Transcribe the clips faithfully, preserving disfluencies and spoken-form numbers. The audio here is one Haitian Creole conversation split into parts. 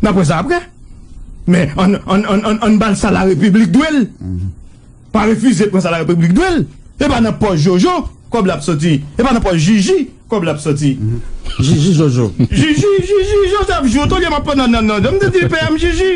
N ap wè sa apre. Men ann, ann, ann, ann, ann ba l sa Larepiblik dwe l. Pa refize pran sa Larepiblik dwe l. E pa nan pòch Jojo kòb la ap soti. E pa nan pòch Jiji kòb la ap soti. Jiji Jojo. Jiji, Jiji, Joseph Jouthe, olye m ap pran nan, nan, nan, m te di P M Jiji.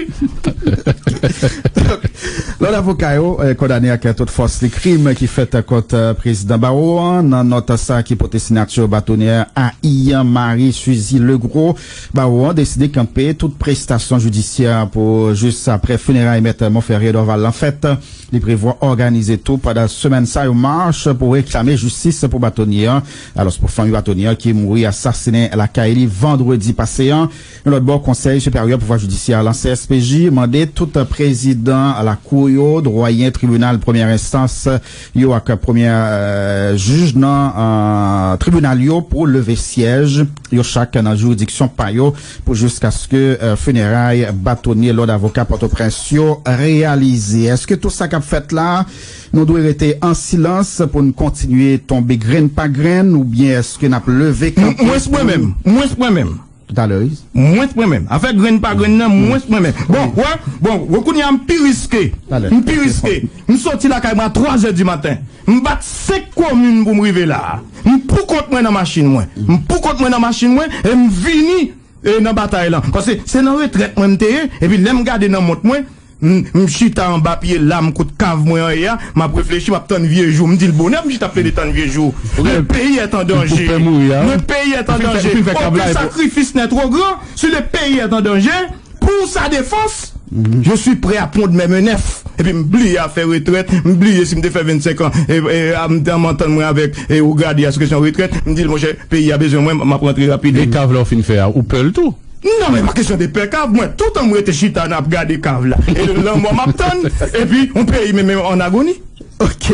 Lòd avoka yo eh, kondane ak tout fòs li krim ki fèt kont eh, prezidan bawo an. Nan nòt sa ki pote siyati batonye Ayi Marie Suzy Legros, bawo an deside kanpe tout prestasyon jidisyè pou jis apre fineray mèt Monferrier Dorval lan fèt. Li prevwa òganize tou pandan semèn sa yon mach pou reklame jistis pou batonye an. Alòs, pou fanmi batonye an ki mouri asasinen lakay li vandredi pase an, yon lòt bò, Konsèy Siperyè Pouvwa Jidisyè lan, C S P J, mande tout prezidan lakou yo, dwayen tribinal premyè enstans yo ak premyè eh, jij nan eh, tribinal yo pou leve syèj yo chak nan jiridiksyon pa yo pou jiskaske eh, fineray batonye Lòd Avoka Pòtoprens yo reyalize. Èske tout sa k ap fèt la, nou dwe rete an silans pou n kontinye tonbe grenn pa grenn, oubyen èske n ap leve kanpe? Mwens mwen menm, mwens mwen menm. Talè, wi. Mwens mwen menm. Afè grenn pa grenn nan, mwens mwen menm. Bon, wè, bon, wè kounye a m pi riske. M pi riske. M soti lakay mwen a twa zè di maten. M bat senk komin pou m rive la a. M pou kont mwen nan machin mwen. M pou kont mwen nan machin mwen e m vini e, nan batay lan. Paske se nan retrèt mwen m te ye, epi lè m gade nan mont mwen, m, m chita anba pye la, m kot kav mwen an ye a, m ap reflechi, m ap tann vye jou. M di l bonè, m chita ap plede tann vye jou. Le pays est en danger. Le pays est en danger. Aucun sacrifice n'est trop grand. Si le pays est en danger, pour sa défense, je suis prêt à pondre mes menèfs. Epi m bliye afè retrèt, m bliye si m te fè vennsenk an, e, e, a, m te antann mwen avèk e, Ougadi a sou kesyon retrèt, m di l, monchè, peyi a bezwen mwen, m ap rantre rapid. E kav la w fin fè a, ou pè l tou? Non, men pa kesyon de pè kav, mwen, toutan m rete chita n ap gade kav la. E lanmò m ap tann, epi yon peyi menm an agoni. Ok.